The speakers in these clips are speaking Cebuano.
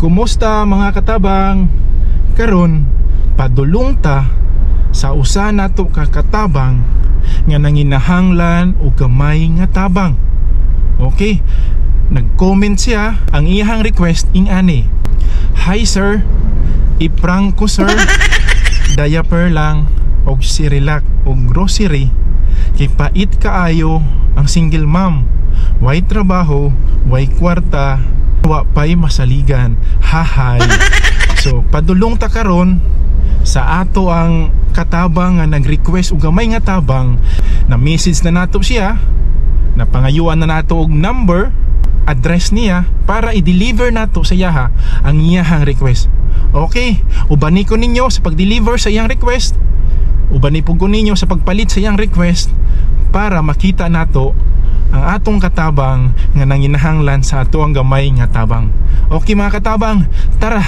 Kumusta mga katabang? Karon padulong ta sa usa nato ka katabang nga nanginahanglan og gamay nga tabang. Okay, nag-comment siya, ang iyang request ing-ani: "Hi sir, i-prank ko sir, diaper lang og Cerelac og grocery kay pait kaayo ang single mom, way trabaho, way kwarta, wa pay masaligan, hahay." So padulong ta karon sa ato ang katabang nga nag-request og gamay nga tabang. Na message na nato siya, napangayuan na nato og number, address niya para i-deliver nato sa iyaha ang iyahang request. Okay, ubani ko ninyo sa pag-deliver sa iyang request, ubani pug ko ninyo sa pagpalit sa iyang request para makita nato ang atong katabang nga nanginahanglan sa ato ang gamay nga tabang. Okay mga katabang, tara!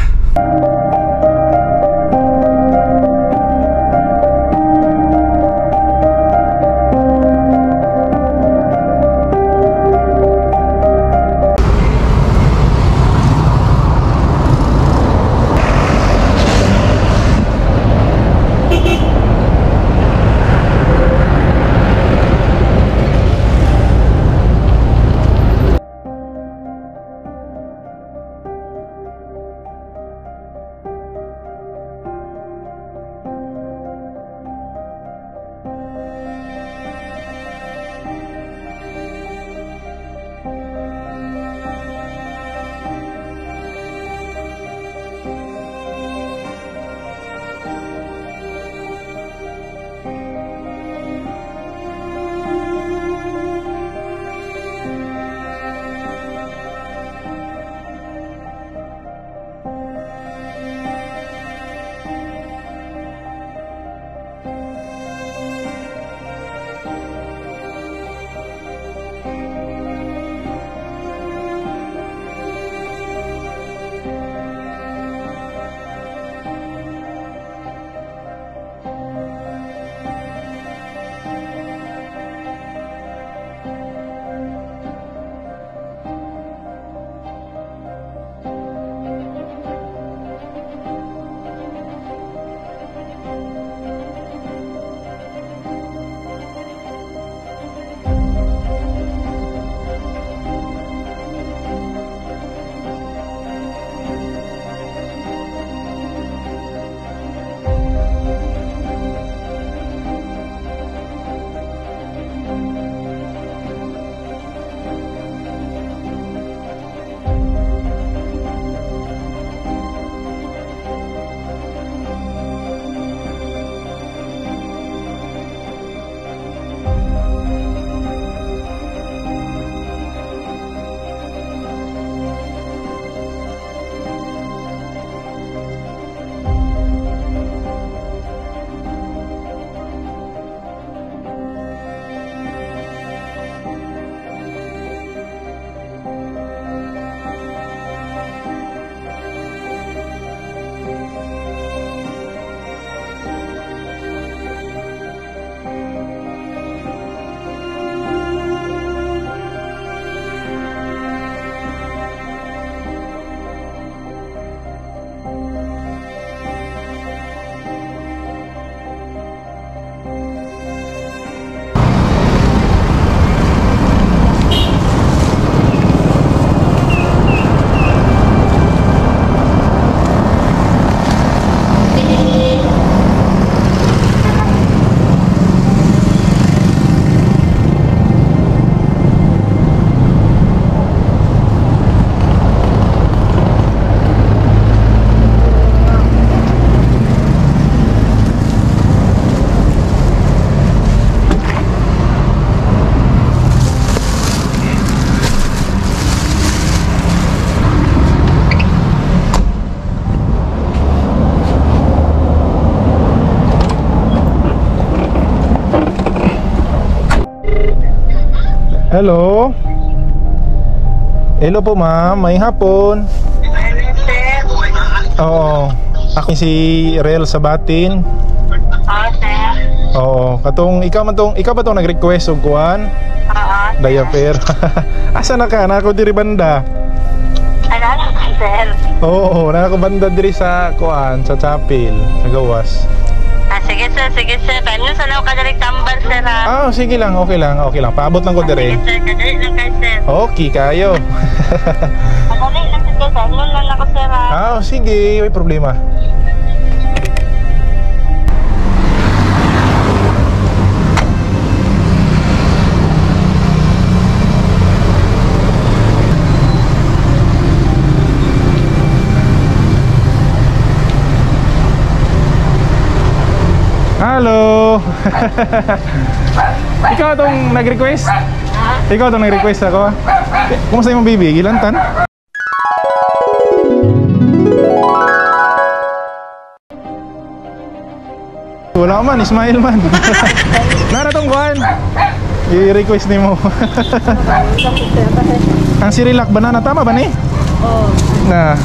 Hello. Hello po ma'am, may hapon. Hello sir. Oo, ako si Rel Sabatin. Oo sir. Oo, katong ikaw man tong, ikaw ba tong nag-request og kuan? Oo. Diaper. Asa na ka? Nako diri banda. Ano ka sir? Oo, naa ko banda diri sa kuan, sa chapel, sa gawas. Ah, sige sir, sige sir. Kaya sa law ka diri tambal sir ha. Ah, sige lang, okay lang, okay lang. Paabot lang ko Sige diri. sir, kadali lang kay sir. Okay kayo. Kadali lang sir, kay ano lang ako sir ha. Ah, sige, may problema. Hello. Ikaw tong nag-request? Ikaw tong nag-request ako? Kumusta imong baby? Gilantan? Wala man, Ismail man. Nara tong kuan. I-request nimo. Ang Sirilak banana tama ba ni? Oo. Na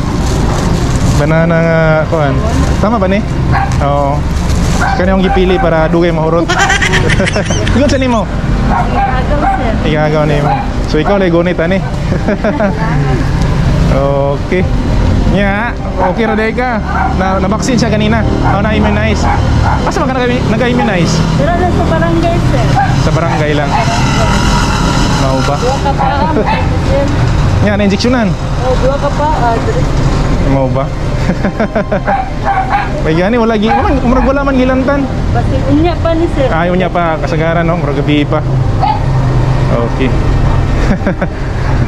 banana nga kuan. Tama ba ni? Oo. Kani akong gipili para dugay mahurot. Ingon sa nimo? Agaw sir. Igagaw nimo. So ikaw lay gunit ani. Okay. Nya, okay ra day ka. Na na-vaccine siya kanina. Oh, na-immunize. Asa man ka nag-immunize? Pero lang sa barangay sir. Sa barangay lang. Mao ba? Duha ka pa sir. Nya, na-injeksyonan. Oh, duha ka pa. Mao ba? May gani wala gi man murag wala man gilantan. Basig unya pa ni sir. Ayaw niya pa kasagaran no, murag gabi pa. Okay.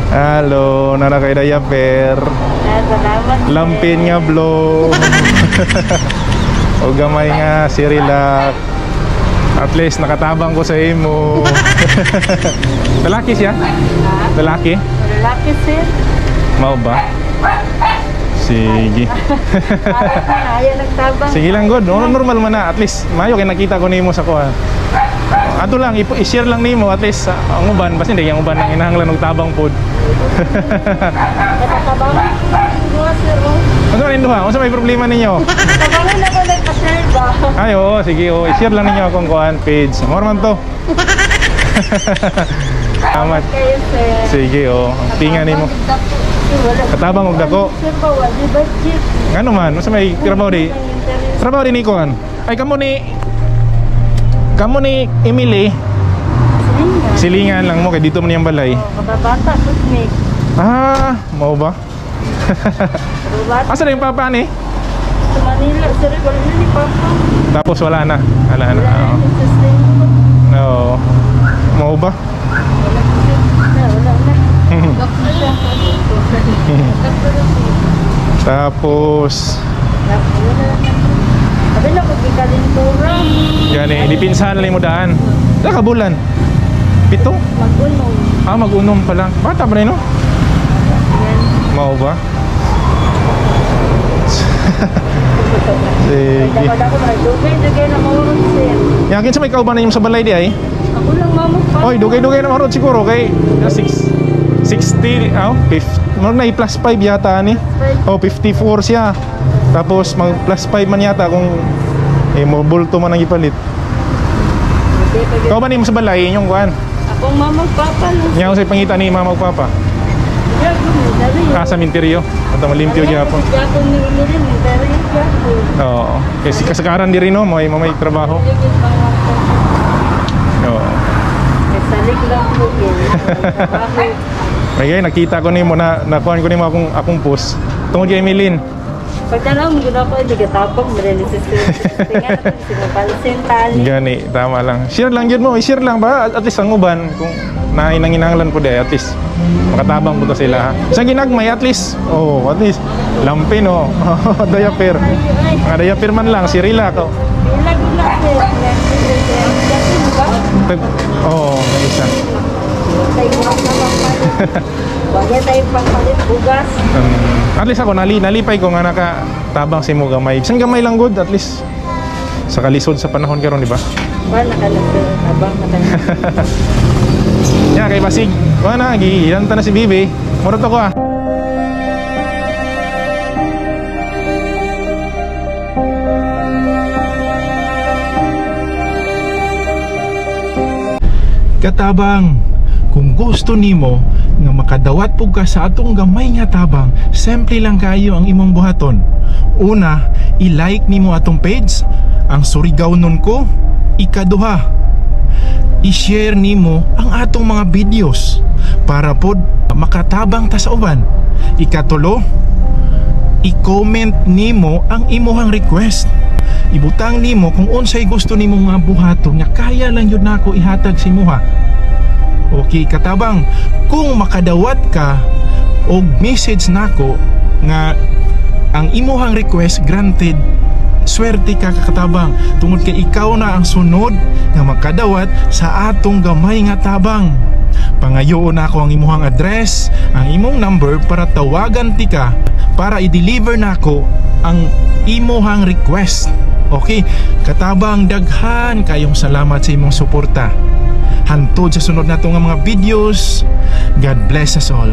Hello, nara kay diaper. Ah, salamat. Sir. Lampin nga blow. O gamay nga Sirilak. At least nakatabang ko sa imo. Lalaki siya? Ha? Lalaki? Lalaki sir. Mao ba? Sige. Ayaw nagtabang. Sige lang god, no, normal man na. At least mayo kay nakita ko nimo sa kuha. Ato lang i-share lang nimo at least ang uban basta hindi ang uban ang inahanglan og tabang pod. Katatabangan ko lang yung duha sir. Oh. Unsa man duha? Unsa may problema ninyo? Tabangan ako nagpa-share ba? Ay oo, sige oo, i-share lang ninyo akong kuan page. Moro man to. Salamat. Kayo sir. Sige oo, ang tinga nimo. Katabang og dako. Sir ba, wala budget. Ngano man, unsa may trabaho di? Trabaho di ni kuan. Ay kamo ni Emily, Silingan. silingan lang mo kay dito man niyang balay. Oh, kababata, kusmik. Ah, mao ba? Kababata Asa na yung papa ni? sa Manila. Sir, wala na ni Papa. Tapos wala na. Wala na. Wala na Oo. ni sustain ko. Oo. Mao ba? Wala na sir. Na, wala na. Doktor siya. Doktor siya. Tapos Wala na. Sabi na kung ikalintura. gani dipinsahan lang mo daan. Ilang ka bulan? 7? Mag-unom. Ah, mag-unom pa lang. Bata pa rin, no? Yan. Mao ba? Sige. Dapat ako na dugay-dugay na maurot sir. Yakin sa may kauban na yung sa balay di ay. Ako lang mama pa. Oy, dugay-dugay na marot siguro kay 6 60, oh, 50, murag na plus 5 yata ani. Oh, 54 siya. Tapos mag plus 5 man yata kung eh mo bulto man ang ipalit. Ikaw ba nimo sa balay inyong kuan? Akong mama papa lang. Nya sa pangita ni mama ug papa. Ah, sa minteryo. Ato malimpyo gyapon. Gyapon ni Emily, dali gyapon. Oo. Kasi kasagaran diri no, may may trabaho. Oo. Salig lang po yun. May gay nakita ko nimo na nakuan ko nimo akong akong post. Tungod kay Emilin. Pagtanaw mo guna ko, hindi katapang mo rin si Sir. Tingnan natin, sinapansin tali. Gani, tama lang. Share lang yun mo, i-share lang ba? At least ang uban kung nainanginanglan po di, at least makatabang po to sila ha. Sa ginagmay at least, oh, at least lampin oh. Diaper. Mga diaper man lang, si Relax oh. Pila guna sir. Oh, may isa. Tayo na pampalit. Wala tayo pampalit bugas. At least ako nalipay ko nga nakatabang si mo gamay. Bisan gamay lang good at least sa kalisod sa panahon karon, di ba? Ba nakalagay tabang nakalagay. Ya kay basig. Wala na gilanta na si Bibi. Murot ako ah. Katabang, kung gusto nimo Nga makadawat pug ka sa atong gamay nga tabang, simple lang kayo ang imong buhaton. Una, i-like nimo atong page, ang Surigao nun ko. Ikaduha, i-share nimo ang atong mga videos para pod makatabang ta sa uban. Ikatulo, i-comment nimo ang imuhang request. Ibutang nimo kung unsay gusto nimo nga buhaton nga kaya lang yun nako ihatag sa imuha. Okay, katabang, kung makadawat ka og message nako nga ang imuhang request granted, swerte ka, katabang, tungod kay ikaw na ang sunod nga makadawat sa atong gamay nga tabang. Pangayoon nako ang imuhang address, ang imong number, para tawagan tika para i-deliver nako ang imuhang request. Okay, katabang, daghan kayong salamat sa imong suporta. Hantod sa sunod nato nga mga videos. God bless us all.